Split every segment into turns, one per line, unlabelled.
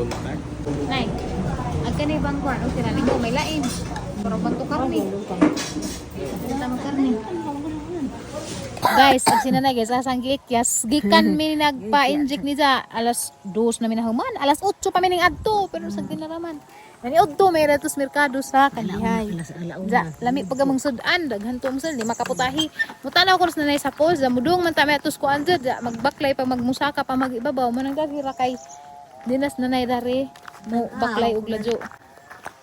Lumakan.
Nay, ang kanay bang kwan? Okay na nimo may lain. Pero banto karne. Kita mo karne. Guys, ang sinanay guys, asang gikyas. Gikan mi nagpa-inject ni ja alas 2 na minahuman, alas 8 pa mi ning adto, pero sa dinaraman. Nani odto may ratos merkado sa Kalihay. Ja, lami pag among sudan, daghan to mong lima kaputahi. Mutanaw ko sa nanay sa polls, mudung man ta may atos kuan ja, magbaklay pa magmusaka pa magibabaw mo nang daghi ra kay dinas nanay dari mo baklay og ladyo.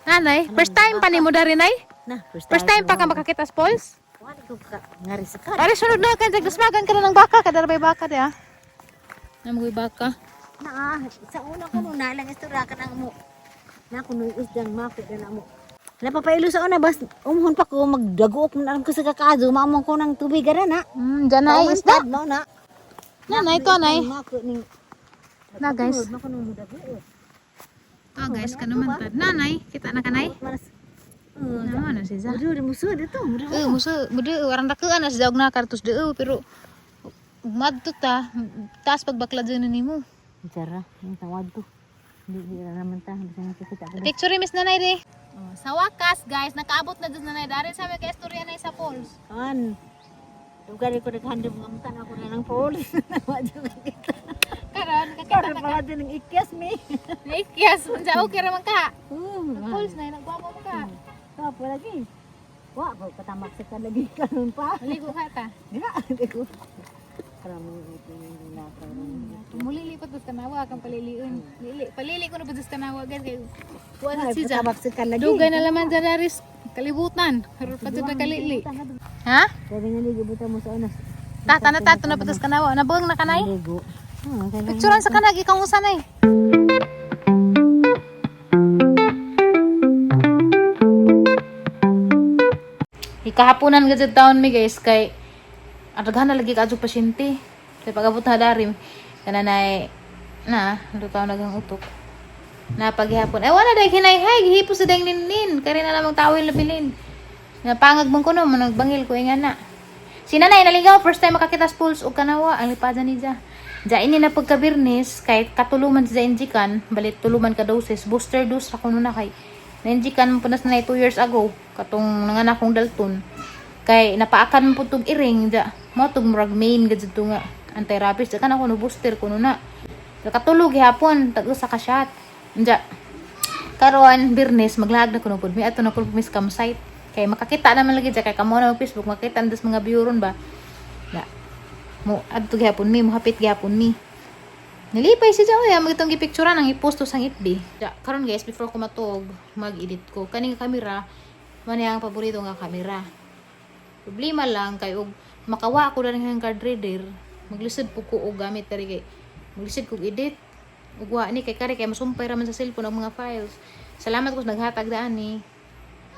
Nanay, first time pa nimo dari nay?
Na, first
First time pa ka makakita sa polls?
Wala ko ka ngari sa ka.
Are sunod na ka dasmagan ka na ng baka kadara bay baka di ah. Namoy baka.
Na, sa una ko nung nalang istorya ka nang mo. Na kuno isdang mako na mo. Napapailo sa una bas umhon pa ko magdaguok na ko sa kakazo maamong ko ng tubig ara na.
Dyan ay isda.
Mao na.
Nanay to nay.
Mako ning
Na guys.
Mako nung daguok.
To guys kanuman ta. Nanay, kita na kanay.
Maras.
Naman na si Za.
Mudo muso dito, mudo.
Eh, musa, mudo, warang dakuan na sa na kartos deo, pero madto ta, taas pagbakla dyan nimo.
Bicara, yung tawad ko. Hindi di ra naman ta, bisa nakikita ko.
Picture miss nanay de. Oh, sa wakas guys, nakaabot na dyan nanay dari sa may kaistorya na sa falls.
Kan. Dugari ko naghandom nga mutan ako na ng polis. Wa jud kita.
Karon, kakita
Karon
na ka.
pala din ang ikyas mi.
Naikyas, unsa okay ra man ka.
Hmm.
Falls na nagwapo mo ka.
Kapo lagi. Wa ko katamak sa ka lagi karon pa.
Ligo ka ta.
Dira di ko. Karon ito yung nakaw.
Muli lipat sa kanawa kang paliliun. Lili, palili ko na pa sa kanawa guys kay kuan si Ja.
Katamak sa ka lagi.
Dugay na laman dyan aris kalibutan. Karon pa dyan nakalili. Ha?
Sabi nga ligo buta mo sa una.
Tata na tato na patas kanawa. Nabuang na kanay?
Ligo.
Picturean sa kanag ikaw usa nay. Ikahaponan gud sa taon mi guys kay adaghan na lagi kaadto pasyente. Kay pag-abot na dari kana nay na ano taon nagang utok. Na paghihapon. Ay wala dai hinay-hay gihipos sa dang ninnin. Kari na lamang tawil na bilin. Napangag man kuno mo nagbangil ko inga na. Si nanay naligaw first time makakita sa pools og kanawa ang lipada ni Ja. Ja ini na pagkabirnis kay katuluman sa injikan balit tuluman ka doses booster dose ra kuno na kay nainjikan man punas nanay 2 years ago katong nanganak kong Dalton kay napaakan man pud tog iring ja mo tog murag main gud jud nga anti-rabies ja kana kuno booster kuno na. Katulog gihapon tag usa ka shot. Ja karon Birnes maglaag na kuno pud mi ato na kuno mis campsite kay makakita naman lagi ja kay kamo na mag Facebook makita andas mga view ron ba na mo adto gihapon mi mohapit gihapon mi nilipay si Joy ang itong gipicturan ang ipost to sang FB. Ja, karon guys before ko matuog mag-edit ko kaning kamera man ang paborito nga kamera. Problema lang kay og makawa ko na ng card reader maglisod po ko og gamit diri kay maglisod kog edit ug wa ni kay kari kay masumpay ra man sa cellphone ang mga files. Salamat ko sa naghatag daan ni.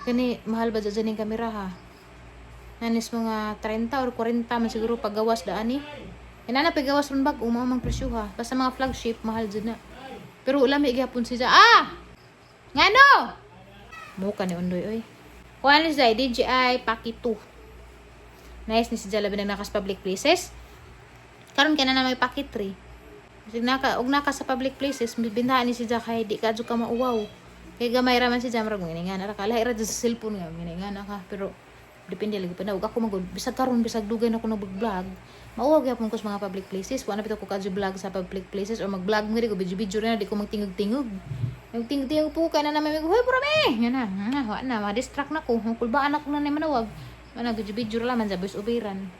Kani mahal ba dyan ning kamera ha? Nanis mga 30 or 40 man siguro paggawas daan ni. Inana paggawas ron bag uma mang presyo ha. Basta mga flagship mahal jud na. Pero lami gihapon siya. Ah! Ngano? Mo ka ni Undoy oy. Kuha ni siya DJI Pocket 2. Nice ni siya labi na nakas public places. Karon kay na na may Pocket 3. Kasi naka og naka sa public places bintahan ni siya kay di ka jud ka mauwaw. Kay gamay ra man siya murag nginingan ra ka lahi ra jud sa cellphone nga nginingan ka pero depende lagi pa na ug ako man gud bisag karon bisag dugay na ko nag-vlog mauwaw gyapon ko sa mga public places wa na bitaw ko kadyo vlog sa public places or mag-vlog mo di ko video-video na di ko magtingog-tingog magtingog-tingog po kay na naman may hoy pura me nga na nga wa na ma-distract na ko kulbaan ako na ni manawag mana video-video ra man sa voice overan.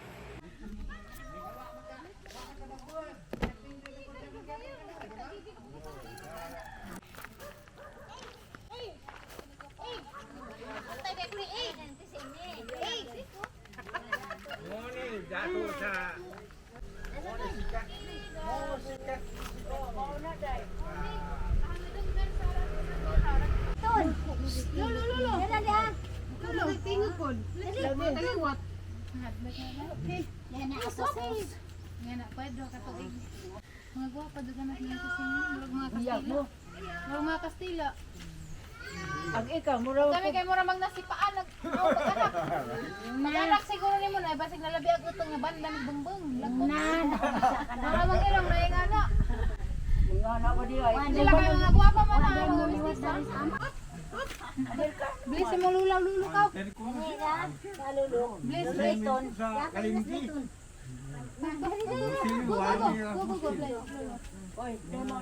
Nga na, pwede ka tuig. Mga gwapa doon na natin kasi murag mga Kastila. Murag mga Kastila.
Ang ikaw, mura
Kami kay mura mag nasipaan nag oh, pag-anak. Pag-anak siguro nimo na basig nalabi ang utong nga banda ni bungbong. Lagkot. Mura mang ilong na nga na.
Mga anak ko di ay.
Sila kayo mga gwapa. na. Bless mo lula lulu ka. Bless, bless. Go, go, go. Go, go, go, bless. Lula,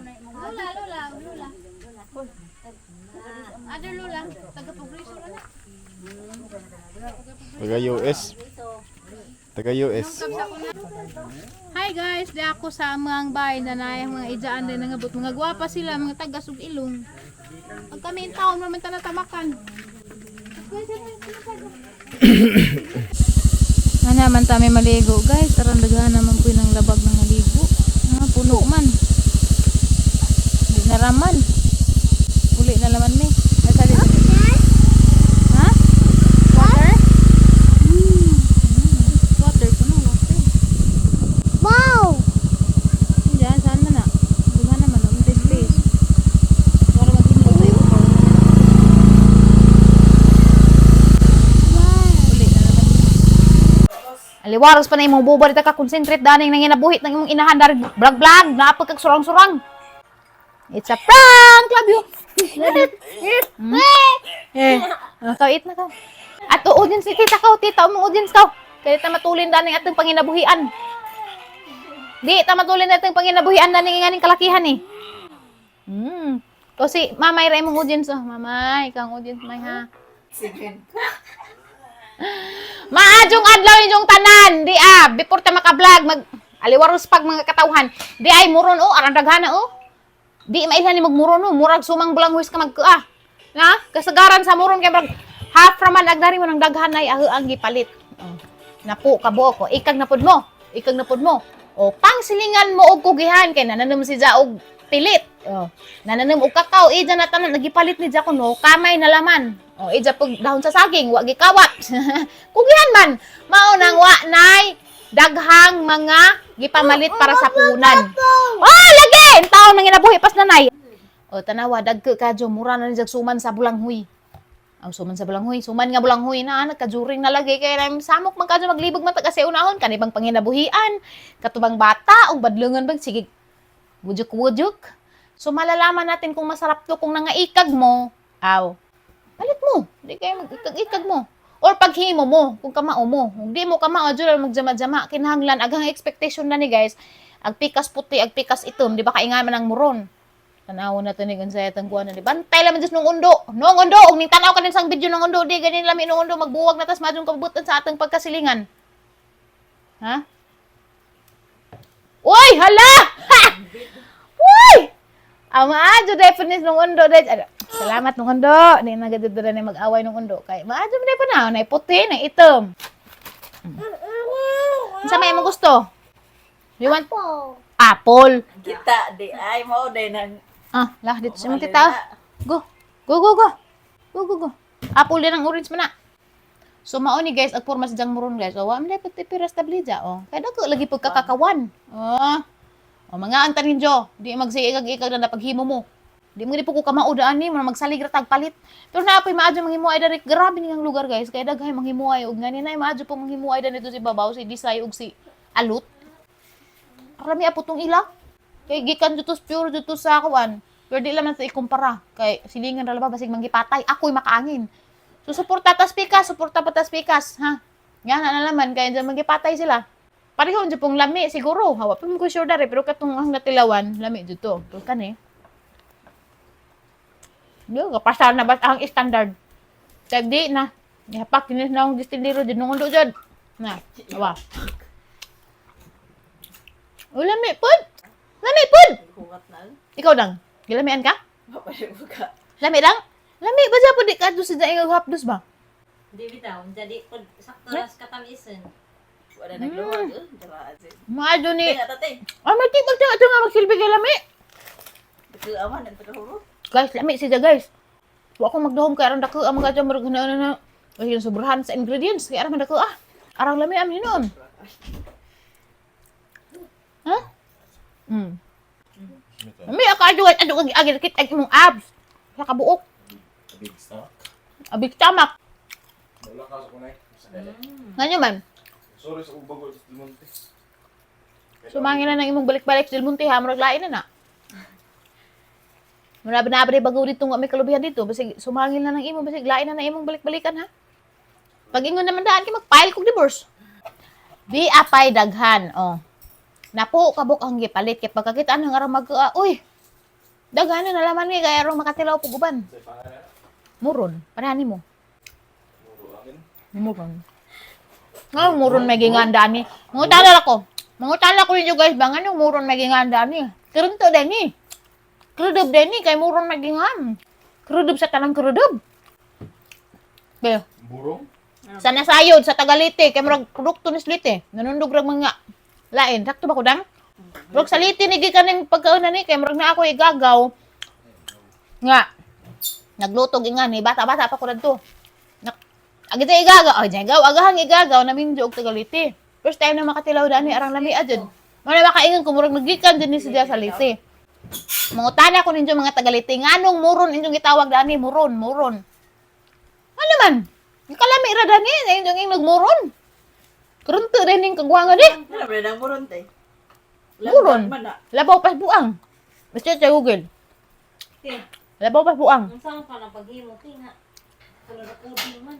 lula, lula. Other lula, taga-progreso na.
Taga US. Taga US.
Hi guys, di ako sa mga bahay na na mga ijaan din nangabot. Mga gwapa sila, mga tagas ug ilong. Pag kami in town, maman tamakan. Ana man tami maligo guys, aron daghan naman po ng labag ng maligo. Ah, puno man. Di na raman. Uli na laman mi. Ay, sali. Ha? Water? Water kuno, water.
Wow!
Diyan, saan man na? Daghan naman, ang space. Para maghinlo tayo. Uli na naman. Aliwaros pa na imong buba dita ka concentrate daning nanginabuhit ng imong inahan dari vlog vlog napag kag surang-surang. It's a prank. Love you. Eh, ikaw eat na ka. At audience ni tita ka, tita umong audience ka. Kaya ta matulin daning atong panginabuhian. Di ta matulin atong panginabuhian daning nganing kalakihan eh. Kasi mamay ra imong audience oh. Mamay, ikaw ang audience may ha. Maadjong adlaw inyong tanan, di ah, before ta maka-vlog mag aliwaros pag mga katawhan. Di ay muron oh, arang daghana oh. Di mailhan ni magmuron oh, murag sumang bulanghuis ka magkuah. Na, kasagaran sa muron kay murag half raman agdari mo ng daghan ay aho ang gipalit. Oh. Napo ka buok ko, ikag napud mo, ikag napud mo. O pangsilingan mo og kugihan kay nananom si ja og pilit. Oh. Nananom og kakao, ija na tanan nagipalit ni ja kuno kamay na laman. O ija pag dahon sa saging, wa gikawat. Kugihan man, mao nang wa nay daghang mga gipamalit para sa puhunan. Oh, lagi! Ang taon nang inabuhi pas nanay. O tanawa dagko kadyo mura na ni jag suman sa bulanghoy. Ang suman sa bulanghoy, suman nga bulanghoy na nagkajuring na lagi kay ram samok man kadyo maglibog man ta kasi unahon kanibang panginabuhian, katubang bata ug badlongon bang sige wujuk-wujuk. So malalaman natin kung masarap to kung nangaikag mo. Aw. Palit mo. Di kayo mag-ikag-ikag mo. Or paghimo mo, kung kamao mo. Kung di mo kamao, dyan lang magjama-jama. Kinahanglan, aghang expectation na ni guys. Ag pikas puti, ag pikas itom, di ba kainga man ang muron. Tanaw na to ni Gonzaya tang kuan na di. Bantay laman Diyos nung undo. Nung undo, ug ning tanaw ka din sang video nung undo, di ganin lami nung undo magbuwag na tas madung kabutan sa atong pagkasilingan. Ha? Uy, hala! Ha! Uy! Ama adyo definite nung undo dahil. Ano, salamat nung undo. Di na gadyo ni mag-away nung undo. Kay maadyo man pa na, nay puti, nay itom. Unsa may imong gusto? You want apple?
Kita di ay mo day nang
Ah, lah dito sa imong tita. Go. Go, go, go. Go, go, go. Apple din ang orange man na. So mao ni guys, ag porma sa jang muron guys. O wa man dapat piras tablija oh. Kay dako lagi pagkakakawan. Oh. O mga antan ninyo, di magsiikag-ikag na napaghimo mo. Di mo di po ko kamao daan ni, mo magsalig ra tag palit. Pero naapoy maadyo manghimuay diri, grabe ni ang lugar guys. Kay daghay manghimuay og ngani nay maadyo po manghimuay dani dito si babaw si Disay ug si Alut. Arami apo tong ila. Kay gikan dito pure dito sa kuan. Pero di lang nato ikumpara kay silingan ra ba basig manggipatay ako'y makaangin. So suporta tas pikas, suporta pa tas pikas, ha. Yan na nalaman kay dyan manggipatay sila. Pareho jud pong lami siguro. Hawa pa mo ko sure dere pero katong ang natilawan lami jud to. Pero kani. Yo, kapasar na ba ang standard? Kay di na. Ihapak kinis na akong distillero jud nung undo jud. Na, awa. O lami pud. Lami pud.
huwat na.
Ikaw dang. Gilamian ka?
Mapaliw ka.
Lami lang? Lami ba siya pud di ka dus sa ingag hapdos ba?
Di bitaw, jadi pag sakto ras katamisin.
Wala nagluwag. Dara azin.
Maadyo ni.
Tinga tate.
Ay, may tibag siya nga magsilbi kay lami.
Aman ang tagahuro.
Guys, lami siya guys. Wa ko magdahom kay aron dako ang mga dyan murag na na. Ay, yung sobrahan sa ingredients kay aron dako ah. Arang lami am hinon. Ha? Lami ako adyo guys, adyo agi kit ag imong abs. Sa kabuok,
Big stomach.
a big stomach.
Wala ka sa kunay.
Nganyo man.
Sorry sa ubag ko sa Del Monte.
Sumangin na ng imong balik-balik sa Del Monte ha, murag lain na na. Muna ba na bago dito nga may kalubihan dito. Basig sumangil na ng imo, basig lain na ng imong balik-balikan ha. Pag ingon naman daan kay mag-file kog divorce. Di apay daghan, oh. Napo kabuk ang gipalit kay pagkakita ang aram mag uy. Daghan na nalaman ni kay arong makatilaw pug uban. Muron, parehani mo. Muron. Nga muron may ginganda ni. Mangutana ako. Mangutana ko ninyo guys ba nganong muron may ginganda ni. Kerento din ni. Krudob din ni kay muron may gingan. Krudob sa tanang krudob. Be,
Burong?
sa nasayod sa Tagalite kay murag produkto ni Slite. Nanundog rag mga lain. Sakto ba ko dang? Murag sa Leyte ni gikan ning pagkauna ni kay murag na ako igagaw. Nga nagluto gingan ni bata-bata pa ko dadto. Nak Agita igagaw, ay igaw, agahang igagaw na minjo og Tagalite. First time na makatilaw dani arang lami adjud. Muna makaingon ko murag nagikan din ni siya sa Leyte. Mangutana ko ninyo mga Tagalite, nganong muron inyong gitawag dani, muron, muron. Ano man? Kalami ra dani, na inyong ing nagmuron. Karunto rin ning kagwangan eh.
Wala ba nang muron te?
Muron.
Man na.
Labaw pas buang. Basta sa Google.
Okay.
Labaw pas buang.
Ang saan pa na paghimo kay nga. Color recording man.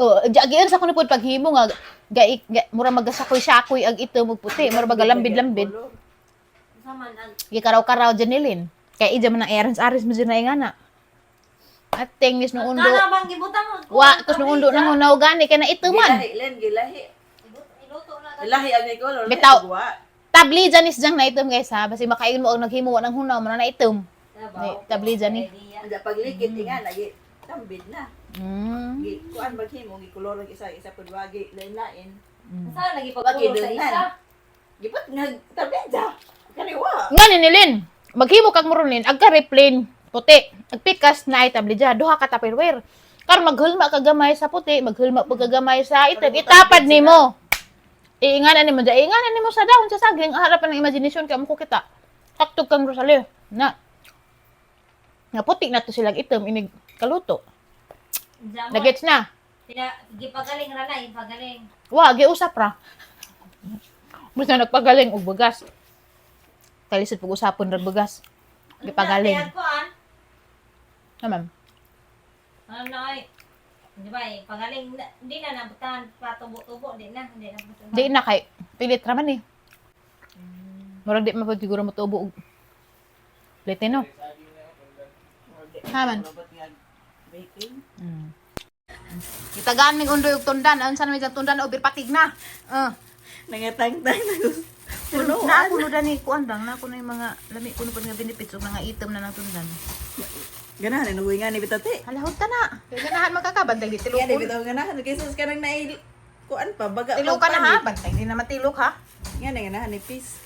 Oh, agian sa kuno pod paghimo nga ga, ga, mura magasakoy-sakoy ag ito puti, mura magalambid-lambid.
Unsa man ang
Gikaraw-karaw Janilin. Kay ija man ang errands aris mo dyan na ingana. Ating nis nung undo.
Kana bang gibutang
Wa, tos nung undo nang hunaw gani kay na ito man.
Gilahi len gilahi.
Iluto na
Gilahi ang color.
Bitaw.
Wa.
Tabli dyan is dyan na itom guys ha. Basi makain mo ang naghimo wa ng hunaw mo na itom. Ni, tabli dyan ni.
Anda paglikit inga lagi tambid na.
Mm.
Gi kuan maghimo gi color ang isa isa pud wagi lain-lain.
Saan lagi
Wagi
pagkulong sa
dungnan.
isa?
Gipat nga tambid ja. Kani wa.
Nga ni nilin. Maghimo kag murunin agka replain puti. Agpikas na ay tabli dyan. Duha ka tupperware. Kar maghulma ka gamay sa puti, maghulma pag gamay sa itim. Itapad nimo. Iinganan nimo dyan. Iinganan nimo sa dahon sa saging. Harapan ng imagination kay mo ko kita. Taktog kang Rosalie. Na. Nga puti na to silang itim inig kaluto.
Jamon.
Nagets na.
Pina, gipagaling ra na, gipagaling.
Wa, giusap ra. Basta nagpagaling og bagas. Kalisod pag-usapon ra bagas. Gipagaling.
Ano kuan?
Naman.
Ano na ay? Di ba, eh, pagaling, hindi na nabutan, patubo-tubo, di na, hindi na nabutan.
Di na kay pilit ra man eh. Murag di man pud siguro motubo og plite no. Haman.
Robot nga baking.
Gitagaan mig undoy og tundan, unsa na may tundan o birpatig na.
Nangatangtang na puno.
Na ako no dani kuan lang na ako na yung mga lami kuno pud nga benefits og mga item na ng tundan.
Ganahan na nga ni bitate.
Halahod ta na. Kay ganahan magkakabantay di
Yan
tilukon.
bitaw ganahan kaysa sa kanang nail kuan pa baga
Tilok ka na ha, bantay di na matilok ha.
Nga na ganahan ni peace.